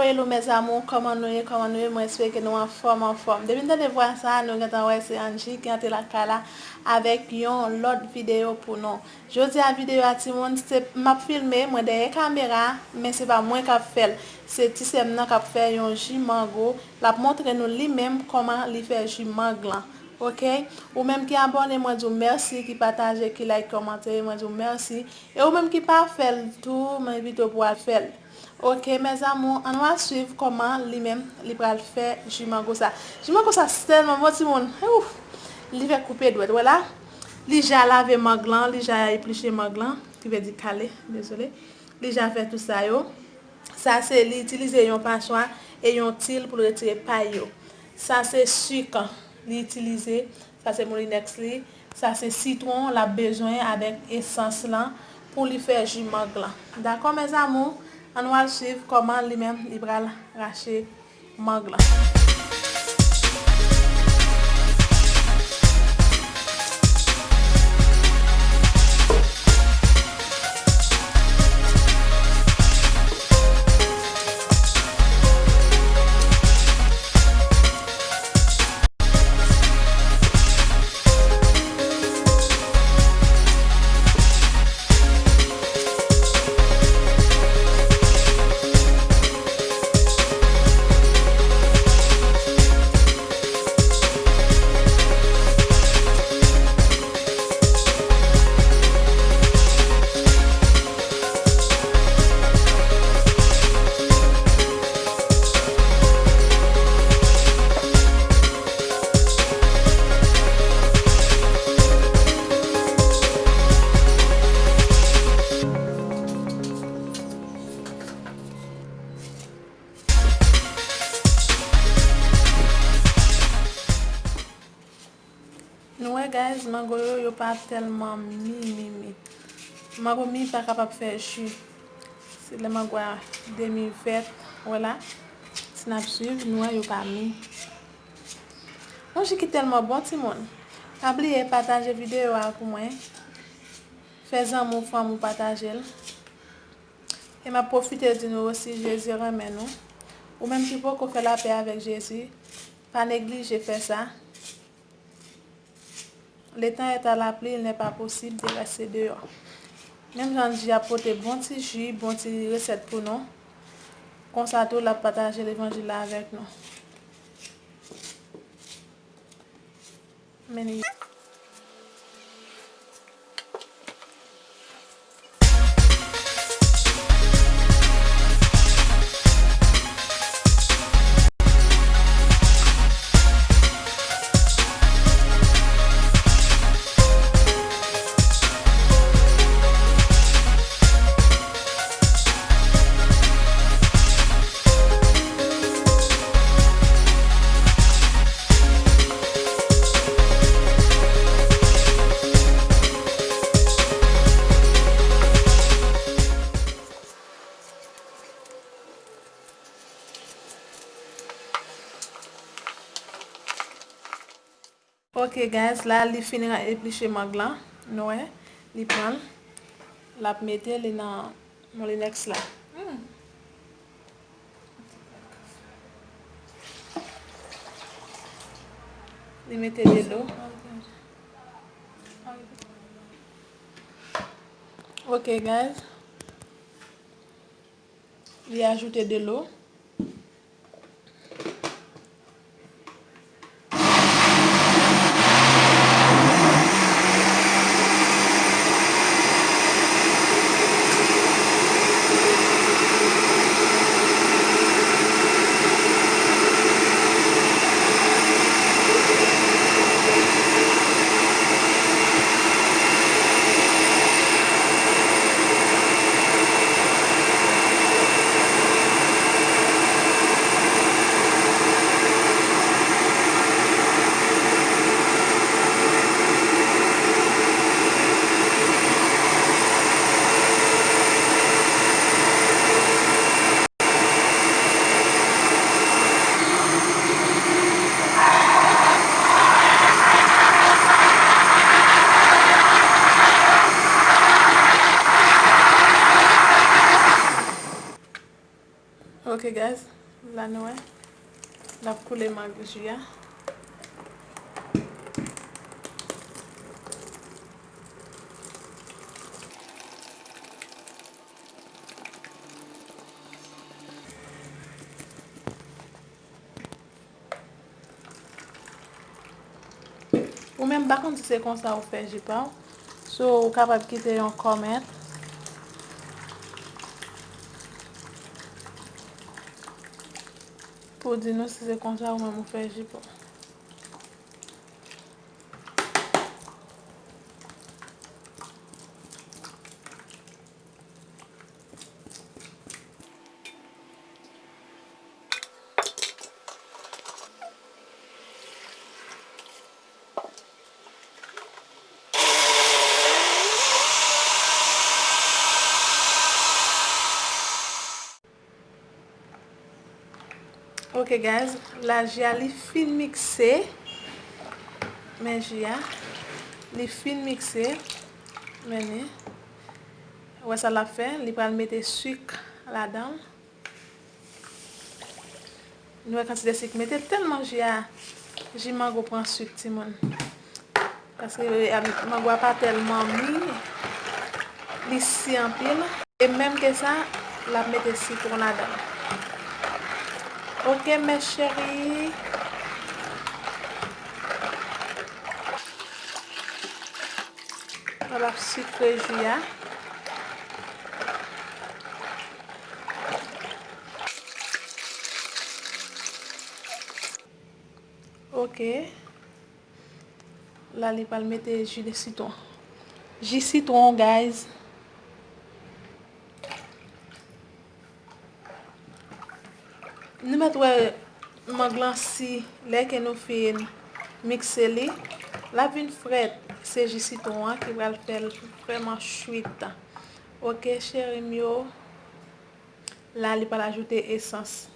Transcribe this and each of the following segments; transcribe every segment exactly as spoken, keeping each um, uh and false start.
Hello mes amours, kòman nou ye, kòman nou ye? Mwen espere ke nou anfòm, anfòm. Depi n tande vwa sa, nou gentan wè se Angie ki antre lakay la avèk yon lòt videyo pou nou. Jodi a videyo a timoun, se m ap filme, mwen dèyè kamera, men se pa mwen k ap fè l. Se ti sè m nan k ap fè yon ji mango. L ap montre nou li menm kòman li fè ji mang lan. Oke? Ou menm ki abòne, mwen di w mèsi, ki pataje, ki like, kòmante, mwen di w mèsi. E ou menm ki pa fè l tou, mwen envite w pou w al fè l. Oke mes amours, ann al swiv kòman li menm li pral fè ji mango sa. Ji mango sa tèlman bon timoun. Ouf! Li fè koupe dwèt. Wè la? Li ja lave mang lan, li ja epliche mang lan, ki vle di kale, dezole. Li ja fè tout sa yo. Sa se li itilize yon paswa e yon til pou l retire pay yo. Sa se sik li itilize. Sa se moulinèks li. Sa se sitwon l ap bezwen avèk esans lan pou li fè ji mang lan. Dakò mes amours? Ann al swiv kòman li menm li pral rache mang lan. Nou wè guys, mango yo, yo pa tèlman mi, mi, mi. Mango mi pa kapab fè ji. Se lè mango a demi vèt, wè la. Si n ap swiv, nou wè yo pa mi. Yon ji ki tèlman bon timoun. Pa bliye pataje videyo a pou mwen. Fè zanmi w, fanmi w pataje l. E m ap pwofite di nou osi, Jezi renmen nou. Ou menm ki poko fè lapè avèk Jezi, pa neglije fè sa. Le temps est à la pluie, il n'est pas possible de rester dehors. Menm jan Angie ap pote bon ti ji, bon ti resèt pou nou, konsa tou l ap pataje levanjil la avèk nou. Men li Ok guys, la li fin epliche mang lan. Nou wè, li pran l, l ap mete li nan moulinèks la. Hmm. Li mete delo. Ok guys. Li ajoute delo. Ok guys, la nou wè l ap koule mang ji a. Ou menm, m pa konn si se konsa ou fè ji pa w. So, ou kapab kite yon comment pou di nou si se konsa ou menm ou fè ji pa w. Ok guys, la ji a li fin mikse. Men ji a, li fin mikse. Men li, ou wè sa l ap fè, li pral mete sik ladan l. Nou wè kantite sik mete, tèlman ji a, ji mango pran sik timoun. Paske, eh, mango a pa tèlman mi, li si anpil. E menm ke sa, l ap mete sitwon ladan l. Ok, mes chéries. L ap sikre ji a. Ok. La, li pral mete ji de sitwon. Ji sitwon, guys. Nou mèt wè mang lan si lè ke nou fin mikse li, l ap vin frèt. Se ji sitwon an ki pral fè l vrèman chwit. Ok, cheri m yo. La, li pral ajoute esans.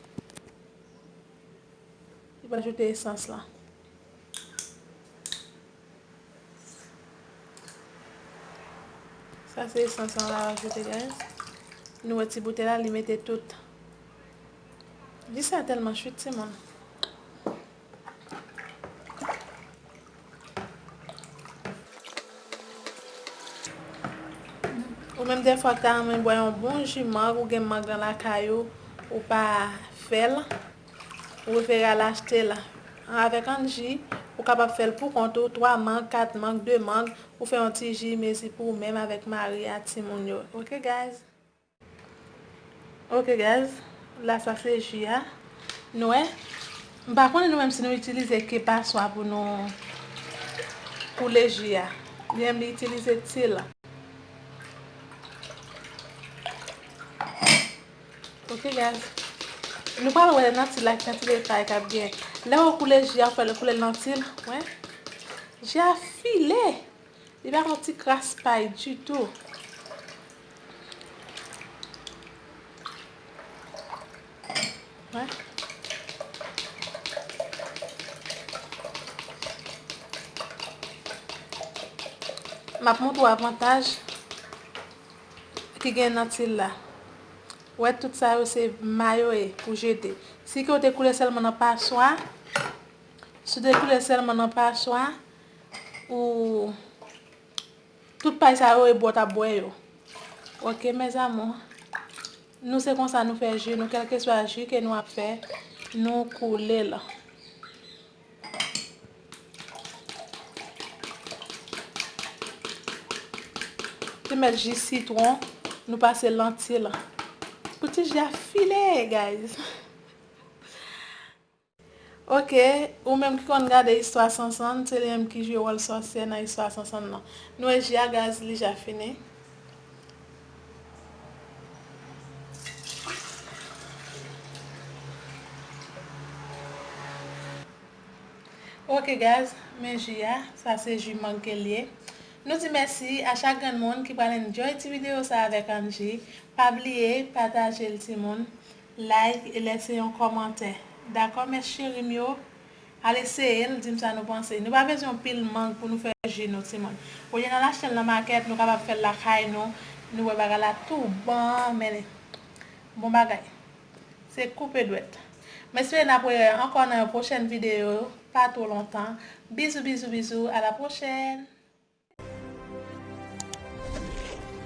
Li pral ajoute esans lan. Sa se esans lan l ap ajoute, guys. Nou wè ti boutèy la, li mete tout. Ji sa tèlman chwit, timoun. Ou menm dèfwa ki ta renmen bwè yon bon ji mang, ou gen mang nan lakay ou, ou pa fè l, ou prefere al achte l. Avèk ann ji, ou kapab fè l pou kont ou, twa mang, kat mang, de mang, ou fè yon ti ji mezi pou ou menm avèk mari a, timoun yo. Ok, guys? Ok, guys, la sa se ji a. Nou wè? M pa konnen nou menm si nou itilize ke paswa pou nou koule ji a. Li menm li itilize til. Ok, guys. Nou pral wè nan til la ki kantite pay k ap gen. Lè ou koule ji a, ou fè l koule nan til, wè. Ji a file. Li pa gon ti kras pay ditou. Wè. M ap montre w avantaj ki gen nan til la. Wè, tout sa yo se may yo ye pou jete. Si ke w te koule sèlman nan paswa, si w te koule sèlman nan paswa, ou tout pay sa yo e bò w t ap bwè yo. Ok, mes amours. Nou se konsa nou fè ji nou, kèlkeswa ji ke nou ap fè, nou koule l. Te mèt ji sitwon, nou pase l nan til. Pou ti ji a file, guys. Ok, ou menm ki konn gade istwa Sansann, se li menm ki jwe wòl sòsyè nan istwa Sansann nan. Nou wè ji a, guys, li ja fini. Ok, guys, men ji a, sa se ji mang ke l ye. Nou di mèsi a chak grenn moun ki pral enjoy ti videyo sa avèk Angie. Pa bliye pataje l, timoun. Like e lèse yon kòmantè. Dakò, mes chéries m yo? Al eseye l, di m sa nou panse. Nou pa bezwen yon pil mang pou nou fè ji nou, timoun. Olye n al achte l nan makèt, nou kapab fè l lakay nou. Nou wè bagay la tou bon, men bon bagay. Se koupe dwèt. M espere n ap wè ankò nan yon pwochèn videyo, pa twò lontan. Bizou, bizou, bizou, a la pwochèn!